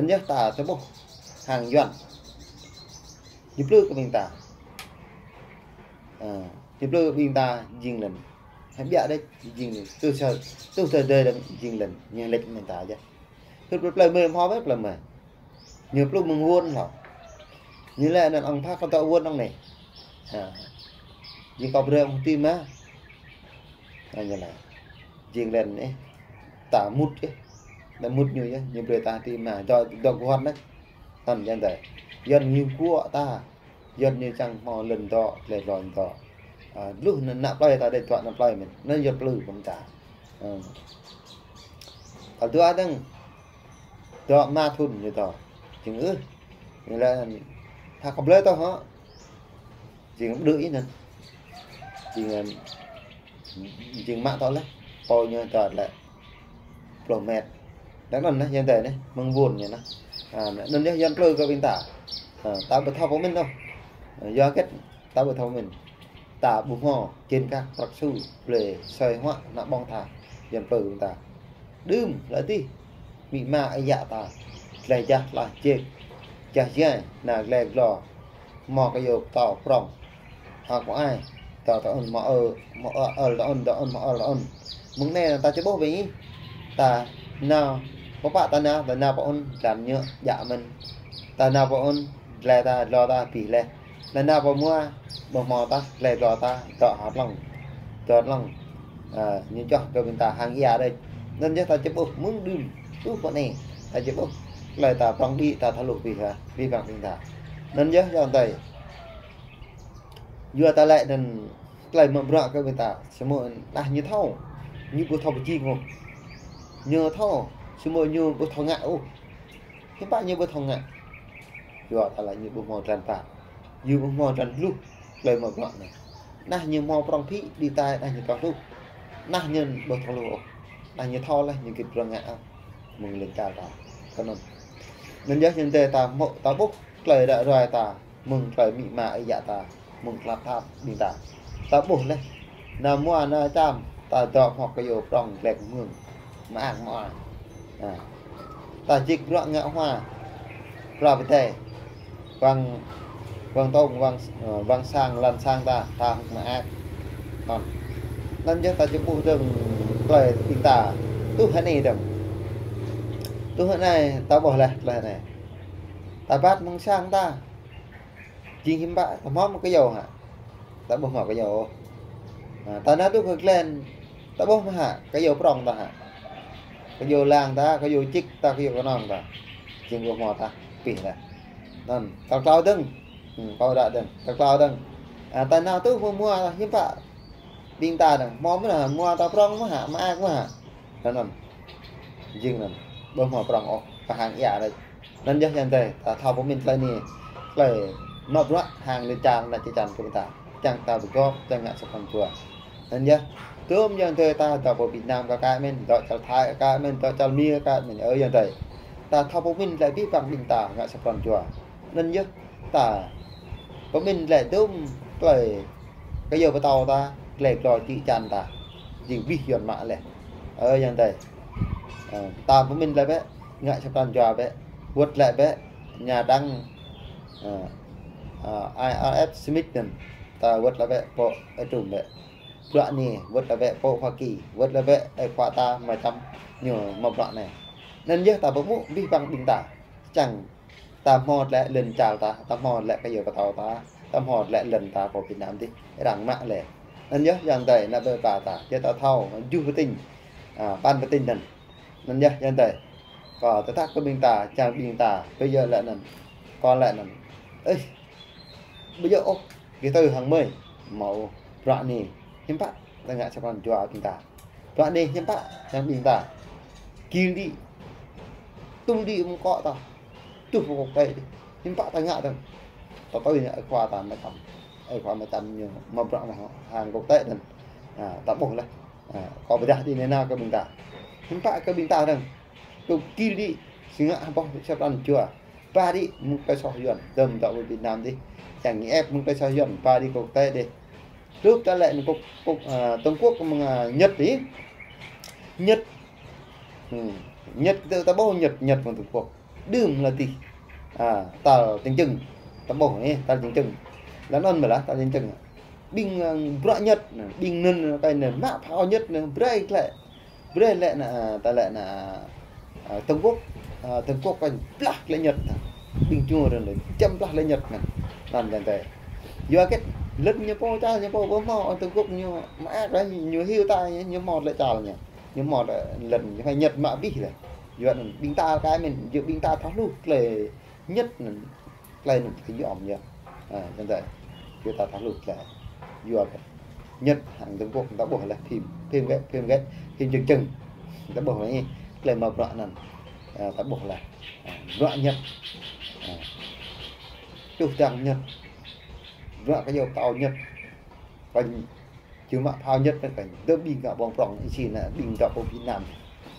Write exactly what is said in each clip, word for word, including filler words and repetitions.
Anŭn yơh ta tơƀuh hăng Yuan. Ñu plư kơ ƀing ta. Ơ, ñu plư kơ ƀing ta jing lĕn. Hăng biă đĕč jing lĕn. Tui sa, tui sa dơi đăng jing lĕn. Ñu lĕč ƀing ta yơh. Hơ̆t plơi mơi hmâo bĕ plơi mơi. Ñu plư mơ̆ng wơ̆n hlâo. Ñu lĕ anŭn ŏng pha kơ tŏ wơ̆n ŏng anai. Ha. Jing kâo brơi ŏng ti mă. Anŭn ñu lĕ. Jing lĕn ih. Ta mŭt ih. Ta mŭt ñu yơh. Ñu brơi ta ti mă. Dŏ, dŏ guan anai. Anŭn jing tơi. Yuan ñu kuă ta. Yuan ñu čang hmâo lŏn dŏ, lĕ lŏn dŏ. Ơ, lu anŭn ană plơi ta đĕ tuă ană plơi mơ̆n. Anŭn Yuan plư ƀing ta. Ơ. Tal dua dơ̆ng. Dŏ mă thŭn ñu dŏ. Jing ưh. Ñu lĕ, ha kơ blơi tŏ hŏ. Jing đư̆ ih anŭn. Jing, ơ, jing mă tŏ lĕ. Pô ñu tŏ lĕ. Pluh met. Đang anŭn anai, jing tơi anai. Mơ̆ng wơ̆n ñu anai. Ha, anŭn yơh Yuan plư kơ ƀing ta. Ha, ta ƀu thâo pơmĭn ôh. Ha, yua hơget ta ƀu thâo pơmĭn. Ta ƀu hmâo, jing kah prăk su, blơi, sơi huă, ană ƀơ̆ng ta. Yuan plư ƀing ta. Đưm, lă tih. Mĭ ma ơi yă ta. Glai jah, lah jek. Jah jai, anai glai glô. Hmâo kơ yua pơtâo prŏng. Hă kơ ai. Tŏ tŏ ŭn hmâo ơ, hmâo ơ, ơ tŏ ŭn, tŏ ŭn, hmâo ơ tŏ ŭn. Mơ̆ng anai ta či ƀuh ƀing ih. Ta nao, pơpă ta nao, ta nao pơ ŭn, dlan ñu, djă mơ̆n. Ta nao pơ ŭn, glai ta, glô ta, pih leh. Ta nao pơ mua, ƀu hmâo ta, glai glô ta, dŏ ha tlŏng. Dŏ tlŏng. Ơ, ñu čoh kơ ƀing ta hăng ia đĕč. Anŭn yơh ta či ƀuh mơ̆ng đưm, tuh pơ anai. Ta či ƀuh, tơlơi ta prŏng đĭ, ta thâo hluh pih ha, pih păng ƀing ta. Anŭn yơh, yua tơi. Yua ta lĕ anŭn tơlơi mă bruă kơ ƀing ta. Samơ̆ anai ñu thâo. Ñu ƀu thâo pơjing ôh. Ñu thâo. Samơ̆ ñu ƀu thâo ngă ôh. Hiư̆m pă ñu ƀu thâo ngă. Yua ta lĕ ñu ƀu hmâo dlan pă. Ñu ƀu hmâo dlan hluh. Tơlơi mă bruă anai. Anai ñu hmâo prŏng phĭ đĭ tai, anai ñu prŏng hluh. Anai ñu ƀu thâo hluh ôh. Anai ñu thâo lĕ, ñu git bruă ngă ôh. Mơ̆ng lĕ čar ta. Kơ anŭn. Anŭn yơh jing tơi ta hmâo, ta ƀuh tơlơi ră ruai ta. Mơ̆ng tơlơi mĭ ma ơi yă ta, mơ̆ng klăp tap ƀing ta. Ta ƀuh leh. Nao mua nao čăm, ta dŏ hmâo kơ yua prŏng glek mơ̆ng. Mơak mơak. Ha. Ta jik bruă ngă hua. Bruă pơdai. Wang, wang tông, wang, ơ, wang sang, lŏn sang ta, ta hơ̆k mơak. Anŭn. Anŭn yơh ta či ƀuh dơ̆ng tơlơi ƀing ta. Tuh hơnai dơ̆ng. Tuh hơnai ta ƀuh leh, tơlơi hơnai. Ta bat mơ̆ng sang ta. Jing hiư̆m pă, ta hmâo mă kơ yua hă? Ta ƀuh mă kơ yua. Ha, ta nao tuh kơ glen, ta ƀuh mă hă, kơ yua prŏng ta hă? Kơ yua lăng ta, kơ yua čik ta, kơ yua kơnong ta. Jing ƀu hmâo ta, pih ta. Anŭn, tal klâo dơ̆ng. Hmm, kâo ră dơ̆ng, tal klâo dơ̆ng. Ha, ta nao tuh pơ mua ta, hiư̆m pă. Ƀing ta dơ̆ng, hmâo mơ̆n hă, mua ta prŏng mơ̆n hă, mơak mơ̆n hă. Anŭn, anŭn. Jing anŭn, ƀu hmâo prŏng ôh, pơhang ia đĕč. Anŭn yơh jing tơi, ta thâo pơmĭn tơlơi anai, tơlơi mă bruă hăng lĕ čar ană čư̆ čan kơ ƀing ta. Čang ta pơgop, čang ngă sa pran jua. Anŭn yơh, tơm jing tơi ta dŏ pơ Việt Nam kơ kơ mơ̆n, dŏ čar Thái kơ kơ mơ̆n, dŏ čar Mi kơ kơ mơ̆n, ơ jing tơi. Ta thâo pơmĭn tơlơi pih păng ƀing ta ngă sa pran jua. Anŭn yơh, ta pơmĭn lĕ dŭm tơlơi kơ yua pơtâo ta, glai glô čư̆ čan ta. Jing abih Yuan mă leh. Ơ jing tơi. Ơ, ta pơmĭn lĕ bĕ, ngă sa pran jua bĕ. Wơ̆t lĕ bĕ, Nha Trang, ơ, ơ, I R F Smith anŭn. Ta wơ̆t lĕ bĕ, pơ Ơi Trung bĕ. Bruă anai, wơ̆t lĕ bĕ, pơ Hoa Kỳ. Wơ̆t lĕ bĕ, ơi khua ta mă čăm ñu mă bruă anai. Anŭn yơh ta pơmŭk abih bang ƀing ta. Čang ta hmâo lĕ lŏn čar ta, ta hmâo lĕ kơ yua pơtâo ta, ta hmâo lĕ lŏn ta pơ Việt Nam dih, arăng mă lĕ. Anŭn yơh jing tơi ană ƀơi ƀă ta, yua ta thâo, juh pơtĭng, ă, ƀan pơtĭng anŭn. Anŭn yơh jing tơi. Kâo tơdah kơ ƀing ta, čang ƀing ta, ƀu djơ̆ lĕ anŭn. Kâo lĕ anŭn. Ih, ƀu djơ̆ ôh, kơ tơ hăng mơi, hmâo bruă anai, hiư̆m pă, ta ngă sa pran jua ƀing ta. Bruă anai hiư̆m pă, čang ƀing ta. Gil đĭ. Tŭl đĭ mơ̆ng akŏ ta. Tuh pơ kŏk tê đih. Hiư̆m pă ta ngă dơ̆ng. Ta tui anai ơi khua ta mă čăm. Ơi khua mă čăm ñu mă bruă anai hăng kŏk tê dơ̆ng. Ha, ta ƀuh leh. Ha, kâo pơdah đĭ anai nao kơ ƀing ta. Hiư̆m pă kơ ƀing ta dơ̆ng. Tŭl gil đĭ. Sĭ ngă hơbôh sa pran jua. Ba đĭ mơ̆ng tơlơi soh Yuan, dơ̆m dŏ pơ Việt Nam dih. Čang ñu ĕp mơ̆ng tơlơi soh Yuan, ba đĭ kŏk tê đih. Hrup ta lĕ mơ̆ng kŏk, kŏk, ă, Trung Quốc mơ̆ng, ă, Nhật dih. Nhật. Hmm. Nhật kơ ta ƀuh Nhật, Nhật mơ̆ng Trung Quốc. Đưm lĕ tih. A, tal čeng čeng. Ta ƀuh anai, tal čeng čeng. Lĕ anŭn mơ̆ lah, tal čeng čeng. Ƀing, ơ, bruă Nhật anai, ƀing anŭn, kơ anai, mă phao Nhật anai, brơi lĕ. Brơi lĕ anai, a, ta lĕ anai, a, Trung Quốc, a, Trung Quốc kơ blah lĕ Nhật anai. Ƀing čô anŭn lĕ, čăm blah lĕ Nhật anai. Anŭn jang tơi. Yua kơ, lĕ ñu pô čar, ñu pô ƀu hmâo, Trung Quốc ñu, mă kơ ñu, ñu hyu ta, ñu hmâo lĕ čar ñu. Ñu hmâo lĕ, lĕ ñu hmâo Nhật mă abih lĕ. Yua anŭn ƀing ta kơ mĭn, yua ƀing ta thâo hluh tơlơi Nhật anŭn, tơlơi anŭn, tơlơi yom yơh. A, jang tơi. Yua ta thâo hluh tơlơi. Yua kơ Nhật hăng Trung Quốc ta ƀuh lĕ phim, phim gĕt, phim gĕt, phim čeng čeng. Ta ƀuh lĕ, tơlơi mă bruă anŭn. A, ta ƀuh lĕ. A, bruă Nhật. A, čuh čang Nhật. Bruă kơ yua pơtao Nhật. Kơ Či mă phao Nhật anŭn kơ, tơm ƀing ngă ƀơ̆ng prŏng, ih sĭ anai ƀing dŏ pơ Việt Nam.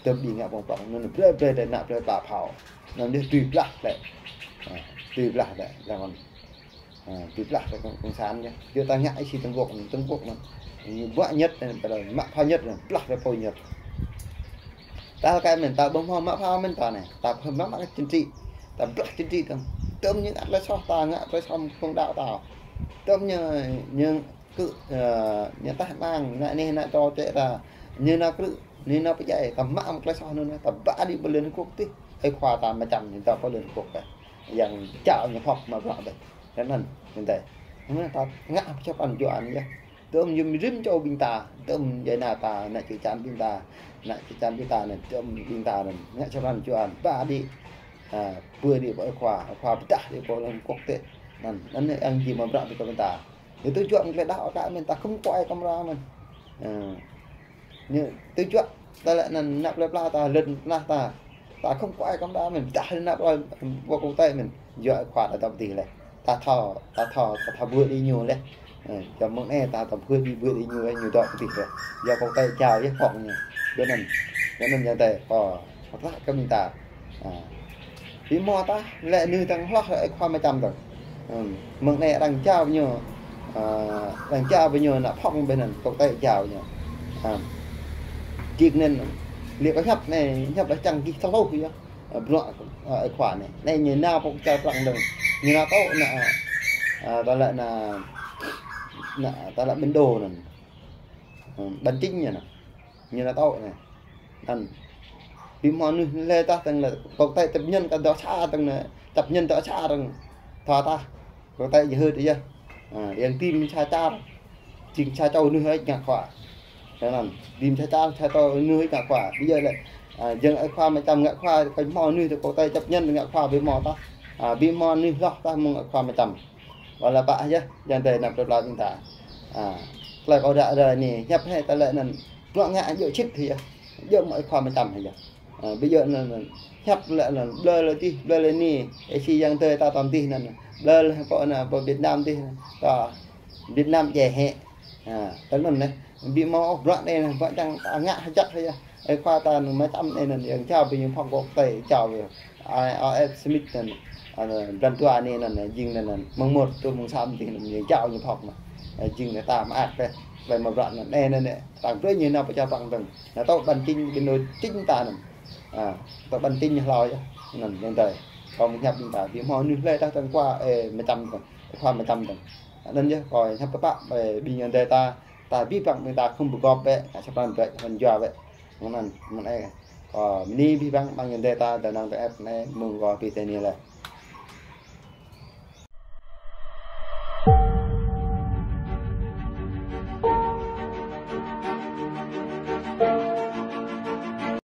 Tơm ƀing ngă ƀơ̆ng prŏng, anŭn brơi brơi đơi ană brơi pla phao. Anŭn đih tui blah lĕ. A, tui blah lĕ, lĕ anŭn. A, tui blah lĕ cộng, cộng sản yơh. Yua ta ngă ih sĭ Trung Quốc, Trung Quốc anŭn. Ñu bruă Nhật anŭn, ta lĕ mă phao Nhật anŭn, blah lĕ pô Nhật. Ta kơ mĭn ta ƀu hmâo mă phao mĭn ta anai. Ta ƀu hmâo mă chính trị. Ta blah chính trị ta. Tơm ñu ngă tơlơi soh ta, ngă tơlơi soh phung đaŏ ta. Tơm ñu, ñu kơ, ơ, ñu tah nang, anai anai, anai čô čĕ ta, ñu nao krư̆, ñu nao pơdjai, ta mă mơ̆ng tơlơi soh anŭn, ta ba đĭ pơ Liên Hợp Quốc tih, ơi khua ta mă čăm ñu dŏ pơ Liên Hợp Quốc kơ. Yang čao ñu hŏk mă bruă ƀĕ. Kơ anŭn, anŭn tơi. Anŭn ta ngă pơčah pran jua anŭn yơh. Tơm yơh rĭm čô ƀing ta, tơm djuai ania ta, ană čư̆ čan ƀing ta, ană čư̆ čan ƀing ta anŭn, tơm ƀing ta anŭn, ngă pơčah pran jua anŭn, ba đĭ, a, pơ̆ đĭ pơ ơi khua, ơi khua pơdah đĭ pơ Liên Hợp Quốc tih. Anŭn, anŭn yang či mă bruă ƀing ta. Ñu tui juă mơ̆ng tơlơi đaŏ kơ mĭn ta khŏm kuai kơ mra mĭn. Ơ. Ñu tui juă ta lĕ anŭn ană plơi pla ta lĕ ană ta. Ta khŏm kuai kơ mra mĭn. Pơdah ană plơi pla quốc tế mĭn. Yua ơi khua ta dŏ pơ tih lĕ. Ta thâo, ta thâo, ta thâo pơ̆ đĭ ñu lĕ. Ơ, yua mơ̆ng anai ta thâo pơ̆ đĭ, pơ̆ đĭ ñu lĕ ñu dŏ pơ tih lĕ. Yua quốc tế jao yơh hŏk ñu. Yua anŭn. Yua anŭn jang tơi. Ơ. Pơdah kơ mĭn ta. A. Ƀu hmâo tah, lĕ anai tơ̆ng hloh ơi khua mă čăm tơ̆ng. Ưm, mơ̆ng anai arăng jao ñu, a, arăng jao ñu ană phŏng ƀơi anŭn, quốc tế jao ñu. A. Jing anŭn, lĕ kơ hiăp anai, hiăp lĕ čang gih thâo hluh yơh. A, bruă, a, ơi khua anai. Anai ñu nao pơ čar Prăng tơ̆ng. Ñu nao tŏ ană, a, a, ta lĕ ană, ană, ta lĕ bản đồ anŭn. Ưm, bản chính ñu anŭn. Ñu nao tŏ anai. Anŭn. Ƀu hmâo mơnuih lĕ tah tơ̆ng lĕ, quốc tế chấp nhận kơ dŏ sa tơ̆ng lĕ, chấp nhận dŏ sa tơ̆ng. Thâo tah. Quốc tế jơhơt yơh. A, yang tim sa čar. Tim sa čô mơnuih hơi ngă khua. Anŭn. Tim sa čar, sa čô mơnuih hơi ngă khua. Ƀu djơ̆ lĕ, a, jing ơi khua mă čăm ngă khua, kơ hmâo mơnuih tơ quốc tế chấp nhận ngă khua ƀu hmâo tah. A, ƀu hmâo mơnuih hloh tah mơ̆ng ơi khua mă čăm. Wơ̆t lĕ pă yơh, jang tơi ană plơi pla ƀing ta. A, tơlơi kâo ră ruai anai, hiăp hĭ ta lĕ anŭn, bruă ngă djơ̆ sĭt hĭ yơh. Djơ̆ mơ̆ng ơi khua mă čăm hĭ yơh. A, ƀu djơ̆ anŭn, anŭn, hiăp lĕ anŭn, blơi lĕ tih, blơi lĕ anai, ih sĭ jang tơi ta tơm tih anŭn, blơi lĕ pơ anai, pơ Việt Nam tih, ta Việt Nam djai hĭ. A, tơl anŭn anai, ƀu hmâo ôh bruă anai, bruă čang ta ngă hơjăk hĭ yơh. Ơi khua ta anŭn mă čăm anai anŭn, yang jao ƀing ñu phŏng quốc tế, jao ƀing Ai, ai, Smith anŭn, a, blan dua anai anŭn, jing anŭn, anŭn, mơ̆ng một truh mơ̆ng sa tih anŭn, ñu jao ñu phŏng mă. A, jing anŭn ta mă ăt pĕ, tơlơi mă bruă anŭn, anai anŭn, anai, arăng brơi ñu nao pơ čar Prăng tơ̆ng. Anŭn tŏ bản chính, bản đồ chính ta anŭn. A, tŏ bản chính ñu hlâo yơh, anŭn, anŭn tơi. Kâo mơ̆ng hiăp ƀing ta, ƀu hmâo mơnuih lĕ tah tơ̆ng khua, ơ, mă čăm tơ̆ng, khua mă čăm tơ̆ng. Anŭn yơh, kâo hiăp pơpă, ơ, ƀing ayŏng adơi ta, ta abih bang ƀing ta khŏm pơgop bĕ, ngă pơčah pran bĕ, pran jua bĕ. Anŭn, anŭn, anŭn, ơ, kâo bơni abih bang, ƀing ayŏng adơi ta, dơnang tơ ep anai, mơ̆ng kâo abih tơ anai lĕ.